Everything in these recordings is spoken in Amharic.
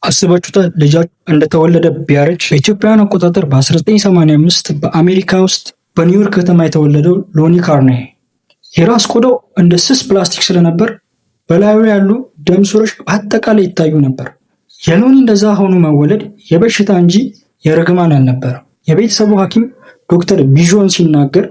አስባችሁታል? ልጃችሁ እንደተወለደ ቢያረጅ። በኢትዮጵያውያን አቆጣጠር በ1985 በአሜሪካ ውስጥ በኒውዮርክ ከተማ የተወለደው ሎኒ ካርኔ የራስ ቆዳው እንደ ስስ ፕላስቲክ ስለነበር በላዩ ያሉ ደም ስሮች በአጠቃላይ ይታዩ ነበር። የሎኒ እንደዛ ሆኖ መወለድ የበሽታ እንጂ የርግማን አልነበረም። የቤተሰቡ ሐኪም ዶክተር ቢዦን ሲናገር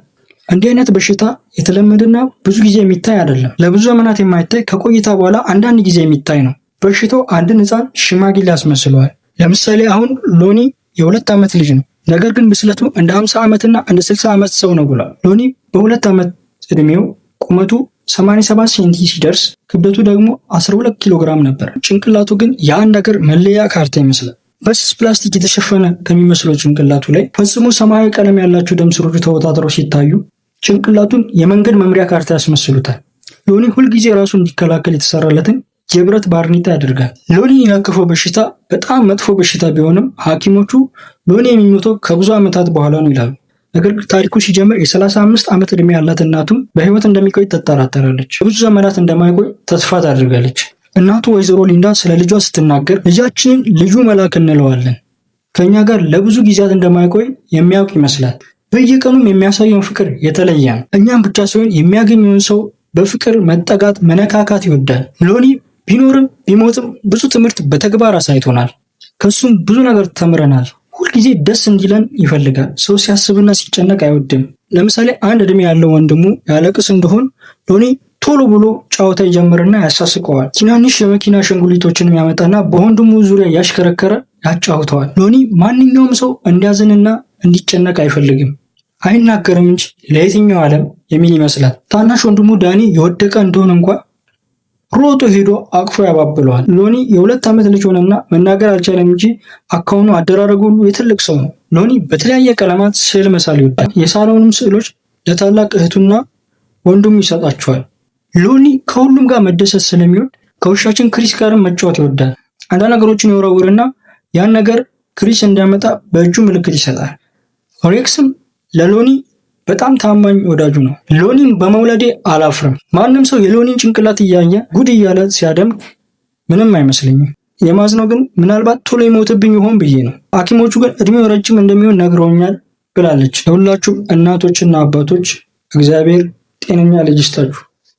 እንዲህ አይነት በሽታ የተለመደና ብዙ ጊዜ የሚታይ አይደለም። ለብዙ ዘመናት የማይታይ፣ ከቆይታ በኋላ አንዳንድ ጊዜ የሚታይ ነው። በሽታው አንድን ሕፃን ሽማግሌ ያስመስለዋል። ለምሳሌ አሁን ሎኒ የ2 ዓመት ልጅ ነው። ነገር ግን ብስለቱ እንደ 50 ዓመትና እንደ 60 ዓመት ሰው ነው ብሏል። ሎኒ በ2 ዓመት ዕድሜው ቁመቱ 87 ሴንቲ ሲደርስ ክብደቱ ደግሞ 12 ኪሎ ግራም ነበር። ጭንቅላቱ ግን የአንድ ሀገር መለያ ካርታ ይመስላል። በስስ ፕላስቲክ የተሸፈነ ከሚመስለው ጭንቅላቱ ላይ ፈጽሞ ሰማያዊ ቀለም ያላቸው ደም ስሮቹ ተወጣጥረው ሲታዩ ጭንቅላቱን የመንገድ መምሪያ ካርታ ያስመስሉታል። ሎኒ ሁልጊዜ ራሱ እንዲከላከል የተሰራለትን የብረት ባርኔጣ ያደርጋል። ሎኒ የለከፈው በሽታ በጣም መጥፎ በሽታ ቢሆንም ሐኪሞቹ ሎኒ የሚሞተው ከብዙ ዓመታት በኋላ ነው ይላሉ። ነገር ግን ታሪኩ ሲጀምር የ35 ዓመት ዕድሜ ያላት እናቱ በህይወት እንደሚቆይ ትጠራጠራለች። ብዙ ዘመናት እንደማይቆይ ተስፋ ታደርጋለች። እናቱ ወይዘሮ ሊንዳ ስለ ልጇ ስትናገር ልጃችንን ልዩ መልአክ እንለዋለን። ከእኛ ጋር ለብዙ ጊዜያት እንደማይቆይ የሚያውቅ ይመስላል። በየቀኑም የሚያሳየውን ፍቅር የተለየ ነው። እኛም ብቻ ሳይሆን የሚያገኘውን ሰው በፍቅር መጠጋት፣ መነካካት ይወዳል። ሎኒ ቢኖርም ቢሞትም ብዙ ትምህርት በተግባር አሳይቶናል። ከሱም ብዙ ነገር ተምረናል። ሁልጊዜ ደስ እንዲለን ይፈልጋል። ሰው ሲያስብና ሲጨነቅ አይወድም። ለምሳሌ አንድ እድሜ ያለው ወንድሙ ያለቅስ እንደሆን ሎኒ ቶሎ ብሎ ጨዋታ ይጀምርና ያሳስቀዋል። ትናንሽ የመኪና አሻንጉሊቶችን ያመጣና በወንድሙ ዙሪያ ያሽከረከረ ያጫውተዋል። ሎኒ ማንኛውም ሰው እንዲያዝንና እንዲጨነቅ አይፈልግም። አይናገርም እንጂ ለየትኛው ዓለም የሚል ይመስላል። ታናሽ ወንድሙ ዳኒ የወደቀ እንደሆነ እንኳ ሮጦ ሄዶ አቅፎ ያባብለዋል። ሎኒ የ2 ዓመት ልጅ ሆነና መናገር አልቻለም እንጂ አካውኑ አደራረጉ ሁሉ የትልቅ ሰው ነው። ሎኒ በተለያየ ቀለማት ስዕል መሳል ይወዳል። የሳለውንም ስዕሎች ለታላቅ እህቱና ወንድሙ ይሰጣቸዋል። ሎኒ ከሁሉም ጋር መደሰት ስለሚወድ ከውሻችን ክሪስ ጋርም መጫወት ይወዳል። አንዳንድ ነገሮችን ይወረውርና ያን ነገር ክሪስ እንዲያመጣ በእጁ ምልክት ይሰጣል። ሬክስም ለሎኒ በጣም ታማኝ ወዳጁ ነው። ሎኒን በመውለዴ አላፍርም። ማንም ሰው የሎኒን ጭንቅላት እያየ ጉድ እያለ ሲያደምቅ ምንም አይመስለኝም። የማዝነው ግን ምናልባት ቶሎ ይሞትብኝ ይሆን ብዬ ነው። ሐኪሞቹ ግን እድሜው ረጅም እንደሚሆን ነግረውኛል ብላለች። ለሁላችሁም እናቶችና አባቶች እግዚአብሔር ጤነኛ ልጅ ይስጣችሁ።